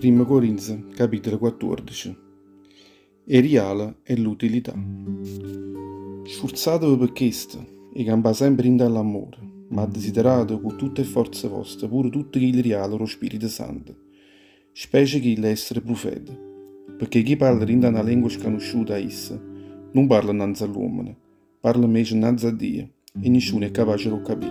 Primma Corinze, capitolo 14. 'E riale e ll'utilità. Sfurzateve pe chesto 'e campà sempe dint' 'a ll'ammore, ma desiderate cu tutt' 'e fforze voste pure tutte chilli riale d' 'o Spirito Santo, specie chillo 'e essere prufeta. Pecché chi parla dint' 'a na lengua scanusciuta a isso, nun parla nnanze a ll'uommene, Parla 'mmece 'nnanze a Dio e nisciuno è capace d' 'o capì.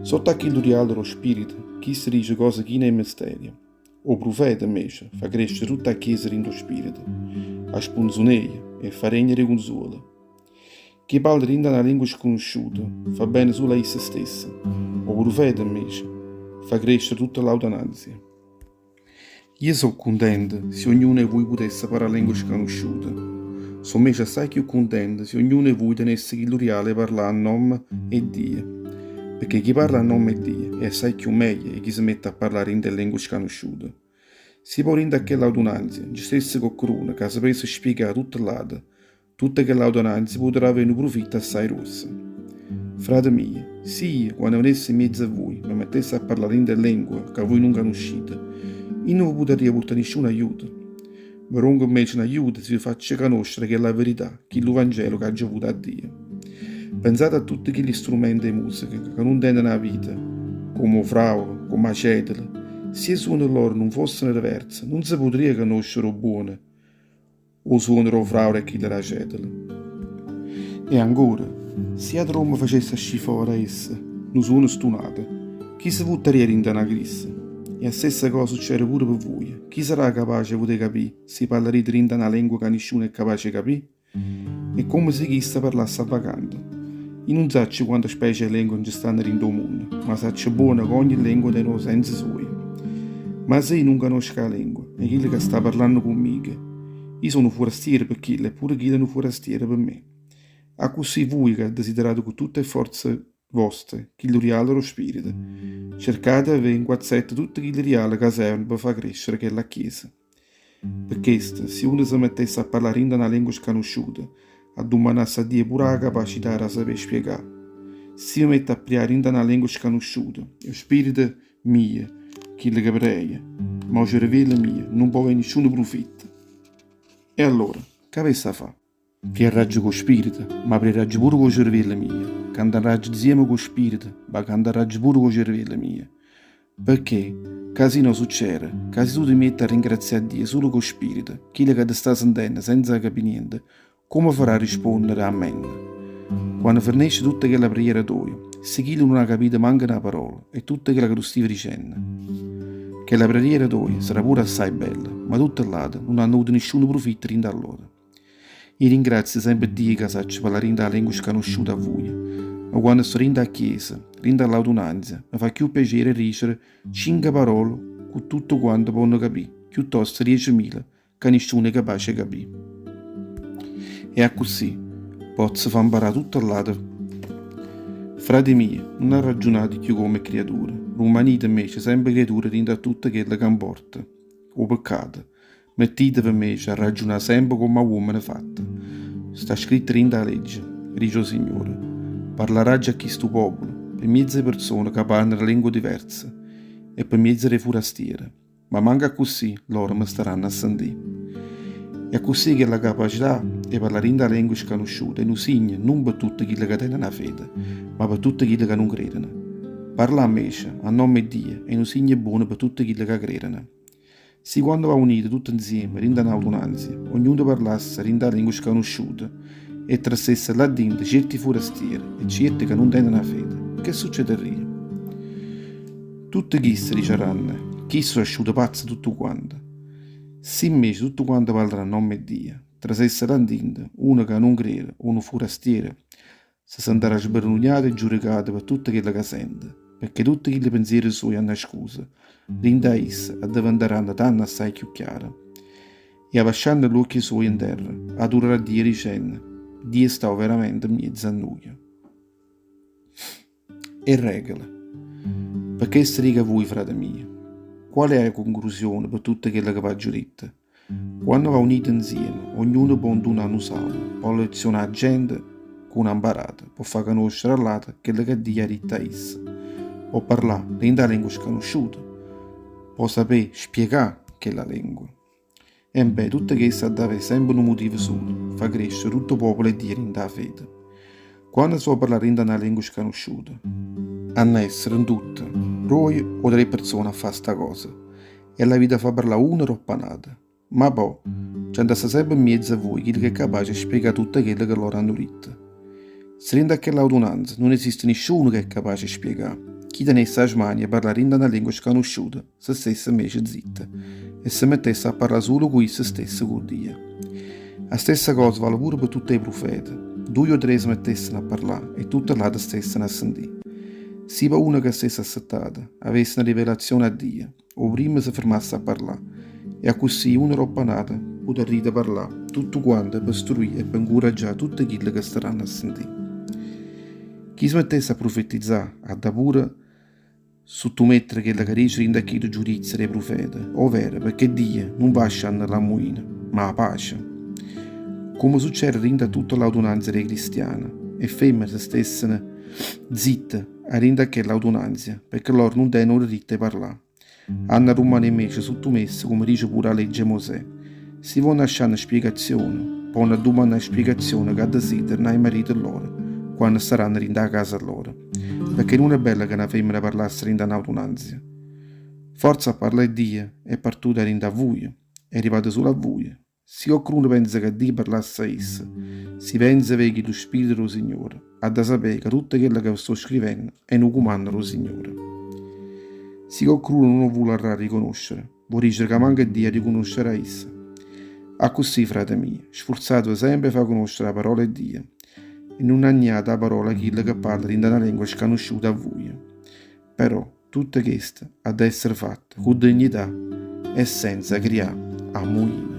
Sotto a chillu rialo d' 'o Spirito, chisto dice cose chine 'e misterio. O prufeta, 'mmece, fa crescere tutta 'a Chiesa dint' 'o Spirito, 'a spunzuneia e fa regnere 'e cunzuole. Chi parla dint' 'a na lingua scunusciuta fa bene sulo a isso stesso, 'o prufeta, 'mmece, fa crescere tutta l'audananzia. Io so' cuntento si ognuno 'e vui putesse parlà lengue scanusciute. So' 'mmece assaje cchiù cuntento si ognuno 'e vui tenesse chillu rialo 'e parlà a nomme 'e Dio. Pecché chi parla a nomme 'e Dio è assaje cchiù meglio 'e chi se mette a parlà dint' 'e lengue scanusciute. Si po' dint' a chella adunanzia nce stesse coccheduno ca sapesse spiegà tutte ll'ate Tutte chell'audananzia putrà avè nu prufitto assai gruosso. Frate mio, si io, quanno venesse mmiezzo a vui, me mettesse a parlà dint' 'e lengue ca vui nun canuscite, io nun ve putarria purtà nisciuno aiuto. Ve dongo 'mmece n'aiuto si ve faccio canoscere chella verità, chillu Vangelo ch'aggio avuto 'a Dio. Penzate a tutte chilli strumente 'e museca ca nun teneno 'a vita, comme 'o fraulo, comme 'a cetola, si 'e suone lloro nun fossero diverze, nun se putria canoscere 'o buono 'O suono d' 'o frauro e chillo d' 'a cetola. E ancora, si 'a tromma facesse ascì fora 'a essa nu suono stunato, chi se vuttaria dint' 'a na crissa? E 'a stessa cosa succede pure pe vuje, chi sarà capace 'e putè capì si parlarite dint' 'a na lengua ca nisciuno è capace 'e capì? È comme si chisto parlasse a vacante. Io nun saccio quanta specie 'e lengue nce stanno dint' 'o munno, ma saccio buono ca ogni lengua tene 'o senso suojo. Ma se io nun canosco 'a lengua 'e chillo ca sta parlanno cu mmico, io so' nu furastiero pe chillo e pure chillo è nu furastiero pe me. Accussì vuje ca desiderate cu tutte 'e fforze voste chillu rialo d' 'o Spirito, cercate 'e avè 'nquazzetta tutte chilli riale ca servono pe fa crescere chella chiesa. Pe chesto, si uno se mettesse a parlà dint' 'a na lengua scanusciuta, addummannasse a Dio pure 'a capacità d' 'a sapé spiegà. Si me metto a prià dint' 'a na lengua scanusciuta, è 'o spirito mio chillo che preia, ma 'o cervello mio nun po' avé nisciuno prufitto. E allora, ch'avess' 'a fà? Priarraggio cu 'o spirito, ma priarraggio pure cu 'o cervello mio, cantarraggio 'nzieme cu 'o spirito, ma cantarraggio pure cu 'o cervello mio. Pecché, ca si no succere ca si tu te miette a ringrazià a Dio sulo cu 'o spirito, chillo ca te sta sentenno senza capì niente, comme farà a risponnere Amen? Quanno fernesce tutta chella preghiera toja, si chillo nun ha capito manco na parola 'e tutto chello ca tu stive dicenno? Chella preghiera toja sarà pure assaje bella, ma tutte ll'ate nun hanno avuto nisciuno prufitto dint' 'a lloro. I' ringrazio sempe Dio ca saccio parlà dint' 'a lengua scanusciuta a vuje, ma quanno sto dint' 'a chiesa, dint' 'a ll'audunanza, me fa cchiù piacere dicere cinche parole cu tutte quante ponno capì, chiuttosto diecimila ca nisciuno è capace 'e capì. E accussì pozzo fà 'mparà tutte ll'ate. Frate mio, nun arraggiunate cchiù comme 'e criature, rummanite 'mmece sempe criature dint' 'a tutto chello ca 'mporta, 'o peccato. Mettiteve 'mmece a raggiunà sempe comm' 'a uommene fatte. Sta scritto dint' 'a legge, dice 'o Signore, Parlarraggio a chistu popolo pe' mmiezzo 'e perzone ca parlano lengue diverze e pe' mmiezzo d' 'e furastiere, ma manco accussì loro me staranno a sentì. E accussì chella capacità 'e parlà dint' 'a lengua scanusciuta è nu signo nun pe' tutte chille ca teneno 'a fede, ma pe' tutte chille ca nun credono. Parlà 'mmece a nomme 'e Dio è nu signo buono pe' tutte chille ca credono. Si quanno v'aunite tutte 'nzieme dint' 'a n'audunanzia, ognuno parlasse dint' 'a lengua scanusciuta e trasesse là dinto cierti furastiere e cierti ca nun teneno 'a fede, che succedarria? Tutte chiste diciarranno, Chisto è asciuto pazzo tutto quanto. Si 'mmece tutte quante parlano a nomme 'e Dio, trasesse là dinto uno ca nun crere o nu furastiero, Se sentarà sbernugnato e giurecato pe tutto chello ca sente, pecché tutte chilli penziere suoje annascuse dint' 'a isso addeventarranno tanno assaje cchiù chiare. E avascianno ll'uocchie suoje 'nterra, adurarà Dio dicenno, Dio sta overamente 'mmiezzo a nuje. E regole. Pe chesto dico a vuje, frate mio, qual è 'a concrusione pe tutto chello ca v'aggio ditto? Quanno v'aunite 'nzieme, ognuno po' 'ntunà nu salmo, po' lezionà 'a gente cu na 'mparata, po' fà canoscere a ll'ate chello ca Dio ha ditto a isso, po' parlà dint' 'a lengua scanusciuta, po' sapé spiegà. chella lengua. Embè, tutto chesto adda avè sempe nu mutivo sulo, fa crescere tutto 'o popolo 'e Dio dint' 'a fede. Quanno se vo parlà dint' 'a na lengua scanusciuta, hanna essere 'n tutto doje o tre perzone a fa sta cosa, e l'avita fa parlà uno doppo a n'ato. Ma po', ce adda sta sempe 'mmiezzo a vuje chillo ch'è capace 'e spiegà tutto chello che loro hanno ditto. Si dint' a chell'audunanza nun esiste nisciuno che è capace 'e spiegà, chi tenesse 'a smania 'e parlà dint' a na lengua scanusciuta se stesse invece zitto e se mettesse a parlà sulo cu isso stesso cu Dio. A stessa cosa vale pure pe tutt' 'e prufete, duje o tre se mettesseno a parlà e tutte ll'ate stesseno a sentì. Si po' uno ca stesse assettato avesse na rivelazione 'a Dio, 'O primmo se fermasse a parlà, e accussì uno doppo a n'ato putarrite parlà tuttu quante pe struì e pe ncuraggià tutte chille ca staranno a sentì. Chi se mettesse a prufetizzà adda pure suttumettere chello ca dice dint' a chillu giudizio d' 'e prufete, overo, pecché Dio nun va ascianno l'ammuina, ma 'a pace. Comme succede dint' a tutta l'adunanza d' 'e cristiane, 'e femmene se stesseno zitte 'a dint' a chella adunanzia, pecché loro nun teneno 'o diritto 'e parlà. Hanna rummanè invece suttumesse comme dice pure 'a legge 'e Mosè. Si vonno ascià na spiegazione, ponno addumannà 'a spiegazione ca desiderano a 'e marite lloro quanno staranno dint' 'a casa lloro, pecché nun è bello ca na femmena parlasse dint' a n'audunanzia. Forze a parlà 'e Dio è partuta 'a dint' a vuje, è arrivata sulo a vuje. Si coccuno penza ca Dio parlasse a isso, si penza 'e avé chillu Spirito d' 'o Signore, ha da sapé ca tutto chello ca ve sto scrivenno è nu cumanno d' 'o Signore. Si coccuno nun 'o vularrà riconoscere, vo dicere ca manco Dio ricunoscerà a isso. Accussì, frate mio, sfurzateve sempe 'e fa cunoscere 'a parola 'e Dio, e nun agnate 'a parola a chillo che parla dint' 'a na lengua scanusciuta a vuje. Però, Tutt chesto ha da essere fatto cu dignità e senza crià ammuina.